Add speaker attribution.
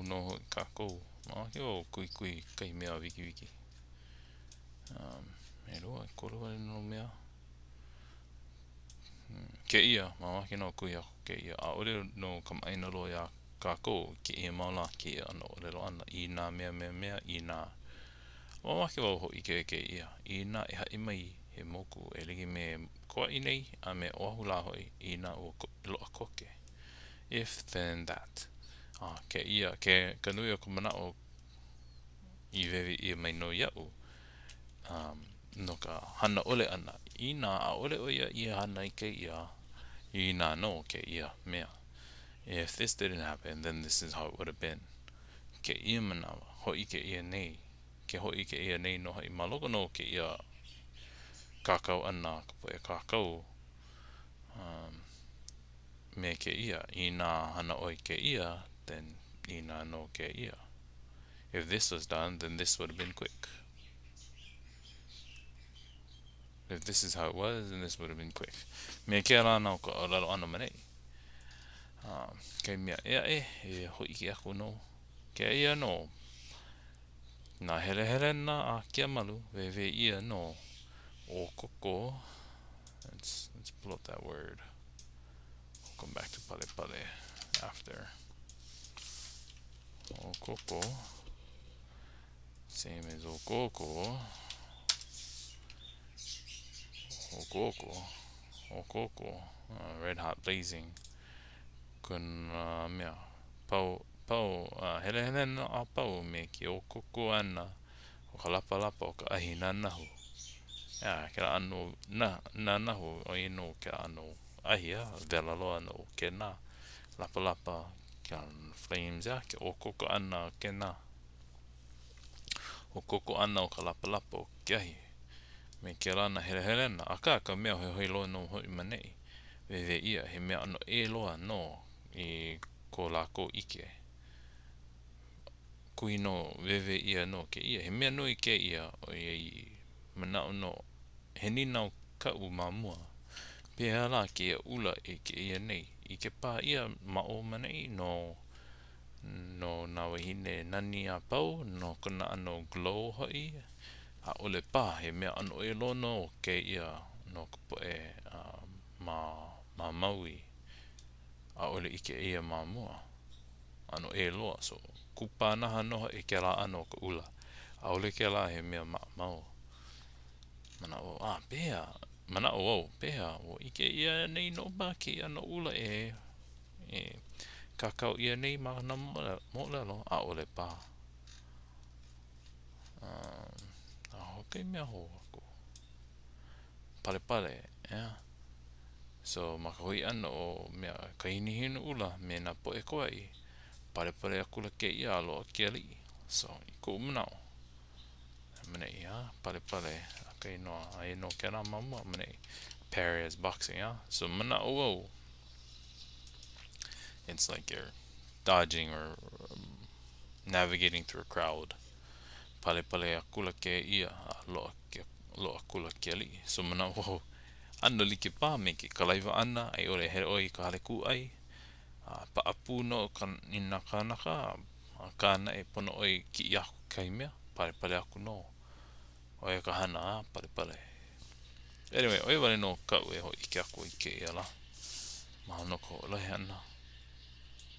Speaker 1: nō hoʻi kākou. Mamake wau kuhikuhi i kahi mea wikiwiki. Um, ʻelua, ʻekolu wale nō mea. Hmm, kēia, mamake nō kuhi aku kēia. ʻAʻole nō kamaʻāina loa iā kākou i kēia mau lā kēia ʻano ʻōlelo ʻana i nā mea mea mea i nā Mamake wau hōʻike kēia, inā e haʻi mai he moku e like me Kauaʻi nei a me Oʻahu lā hoʻi, inā ua loaʻa koke. If then that. A kēia, ke, ka nui o ka manaʻo i wewe ʻia mai nō iaʻu, um, no ka hana ʻole ʻana. Inā ʻaʻole ʻo ia i hana i kēia, inā nō kēia mea. If this didn't happen, then this is how it would have been. Kēia manawa, hōʻike ʻia nei, ke hōʻike ʻia nei nō hoʻi ma loko nō o kēia kākau ʻana a ka poʻe kākau, um, me kēia, inā hana ʻoe i kēia, then inā nō kēia. If this was done, then this would have been quick. If this is how it was, then this would have been quick. Me kēlā nō ka ʻōlelo ʻana ma neʻi. Um, kahi mea ʻē aʻe, e hōʻike aku nō. Kēia nō, nā helehelena a Kiamalu, wēwē ʻia nō ʻo koko. Let's, let's pull up that word. We'll come back to palepale after. ʻO koko. Same as ʻo koko. ʻO koko. ʻO koko. Uh, red hot blazing. Kona mea. Pau, pau, uh, helehelena a pau me ke ʻōkoko ʻana o ka lapalapa o ka ʻahi nanahu. Yeah, kēlā ʻano na, nanahu, ʻo ia nō kēlā ʻano ahi, a wela loa nō kēnā lapalapa, ka flames, yeah, ke ʻōkoko ʻana o kēnā. ʻŌkoko ʻana o ka lapalapa o ke ahi me kēlā nā helehelena, akā ka mea hoihoi loa nō hoʻi ma neʻi, wēwē ʻia he mea ʻano ʻē loa nō i ko lākou ʻike. Kuhi nō, wēwē ʻia nō kēia. He mea nui kēia ʻoiai manaʻo nō he nīnau kaʻu ma mua, pehea lā kēia ʻula e ʻike ʻia nei? ʻIke paha ʻia ma ʻō ma neʻi no no nā wāhine nani a pau, no kona ʻano glow hoʻi, ʻaʻole paha he mea ʻano ʻē loa nō kēia no ka poʻe ma ma Maui. ʻAʻole ʻike ʻia ma mua. ʻAno ʻē loa, so kupanaha nō hoʻi kēlā ʻano o ka ʻula. ʻAʻole kēlā he mea maʻamau. Manaʻo, a pehea, manaʻo wau, pehea, ua ʻike ʻia nei nō paha kēia ʻano ʻula e e kākau ʻia nei ma nā moʻolelo, ʻaʻole paha. Um, a hoʻokahi mea hou aku. Palepale, yeah. So, ma ka hui ʻana o mea Kahinihiniʻula me nā poʻe Kauaʻi, palepale akula kēia a loaʻa ke aliʻi. So, i koʻu manaʻo, maneʻi, ha? Palepale, a ka inoa, aia nō kēlā ma mua, maneʻi, parry as boxing, ha? So, manaʻo wau, it's like you're dodging or um, navigating through a crowd. Palepale akula kēia a loaʻa ke, loaʻa akula ke aliʻi. So manaʻo wau, ʻano like paha me ke kalaiwa ʻana a i ʻole hele ʻoe i ka hale kūʻai, a paʻapū nō ka, i nā kānaka, akā naʻe pono ʻoe i kiʻi aku kekahi mea, palepale aku nō. ʻO ia ka hana, a palepale. Anyway, ʻo ia wale nō kaʻu e hōʻike aku i kēia lā. Mahalo no ka hoʻolohe ʻana.